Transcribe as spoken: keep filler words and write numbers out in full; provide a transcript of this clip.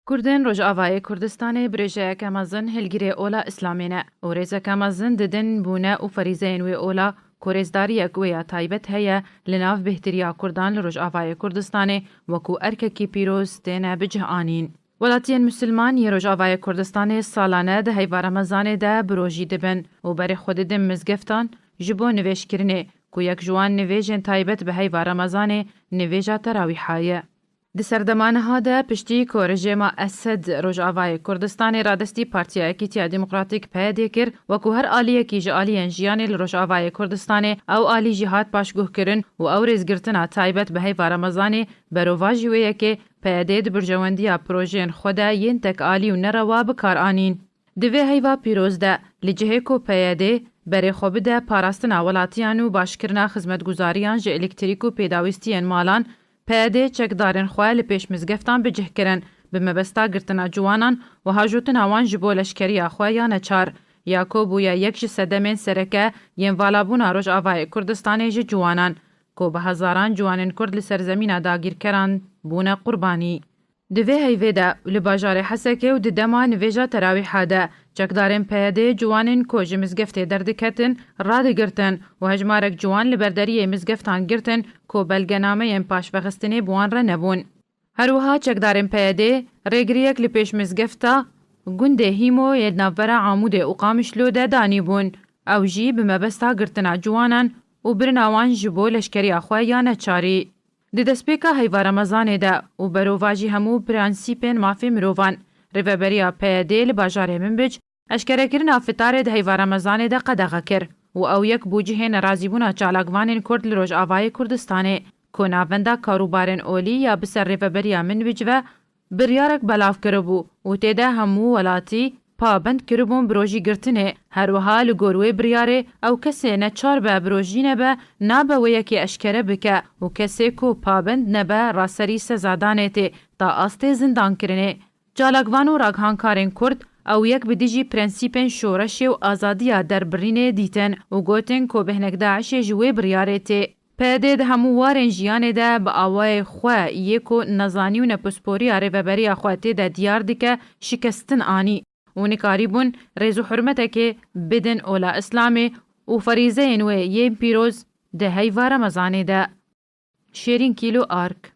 Kurdên Rojavayê Kurdistanê birêjeyeke mezin hilgirê ola Îslamê ne û rêzeke mezin didin bûne û ferîzeyên wê ola ku rêzdariyek wê ya taybet heye li nav bêhtiriya Kurdan li Rojavayê Kurdistanê wekû erkekî pîroz têne bi cih anîn. Welatiyên Misilman yê Rojavayê Kurdistanê salane di heyva Remezanê de bi rojî dibin û berê xwe didin mizgeftan ji bo nivêjkirinê, ku yek ji wan nivêjên taybet bi heyva Remezanê nivêja terawîha ye. Di serdema niha de piştî ku rejêma Esed Rojavayê Kurdistanê radestî Partiya Yekîtiya Demokratîk P Y D kir, wekû her aliyekî ji aliyên jiyanê li Rojavayê Kurdistanê ew alî jî hat paşguhkirin û ew rêzgirtina taybet bi heyva Remezanê berovajî wê yekê P Y D di berjewendiya projeyên xwe de yên tekalî û nerewa bi kar anîn. Di vê heyva pîroz de, li cihê ku P Y D berê xwe bide parastina welatiyan û başkirina xizmetguzariyan ji elektrîk û pêdawîstiyên malan, P Y D çekdarên xwe li pêş mizgeftan bi cih kirin, bi mebesta girtina ciwanan û hajotina wan ji bo leşkeriya xwe ya neçar, ya ku bûye yek ji sedemên sereke yên valabûna Rojavayê Kurdistanê ji ciwanan, ku bi hezaran ciwanên Kurd li ser zemîna dagîrkeran bûne qurbanî. Di vê heyvê de, li bajarê Hesekê û di dema nivêja terawîha de, çekdarên P Y D ciwanên ku ji mizgeftê derdiketin, radigirtin û hejmarek ciwan li ber deriyê mizgeftan girtin ku belgenameyên paşvexistinê bi wan re nebûn. Her wiha çekdarên P Y D rêgiriyek li pêş mizgefta gundê Hîmo yê navbera Amûdê û Qamişlo de danîbûn. Ew jî bi mebesta girtina ciwanan û birina wan ji bo leşkeriya xwe ya neçarî. Di destpêka heyva Remezanê de û berovajî hemû prensîpên mafê mirovan, Rêveberiya P Y D li bajarê Minbic eşkerekirina fitarê di heyva Remezanê de qedexe kir û ew yek bû cihê nerazîbûna çalakvanên Kurd li Rojavayê Kurdistanê, ku navenda karûbarên olî ya bi ser Rêveberiya Minbic ve biryarek belav kiribû û tê de hemû welatî pabend kiribûn birojî girtinê. Her wiha li gor wê biryarê ew kesê neçar be birojî nebe, nabe wê yekê eşkere bike û kesê ku pabend nebe raserî sezadanê tê ta astê zindankirinê. Çalakvan û raghankarên Kurd ew yek bi dijî prensîpên şoreşê û azadiya derbirînê dîtin û gotin ku bêhnek DAIŞê ji wê biryarê tê. P Y D di hemû warên jiyanê de bi awayê xwe yê ku nezanî û nepisporiya rêveberiya xwe tê de diyar dike, şikestin anî û nikarîbûn rêz û hurmetekê bidin ola Îslamê û ferîzeyên wê yên pîroz di heyva Remezanê de. Şêrîn Kîlo Ark.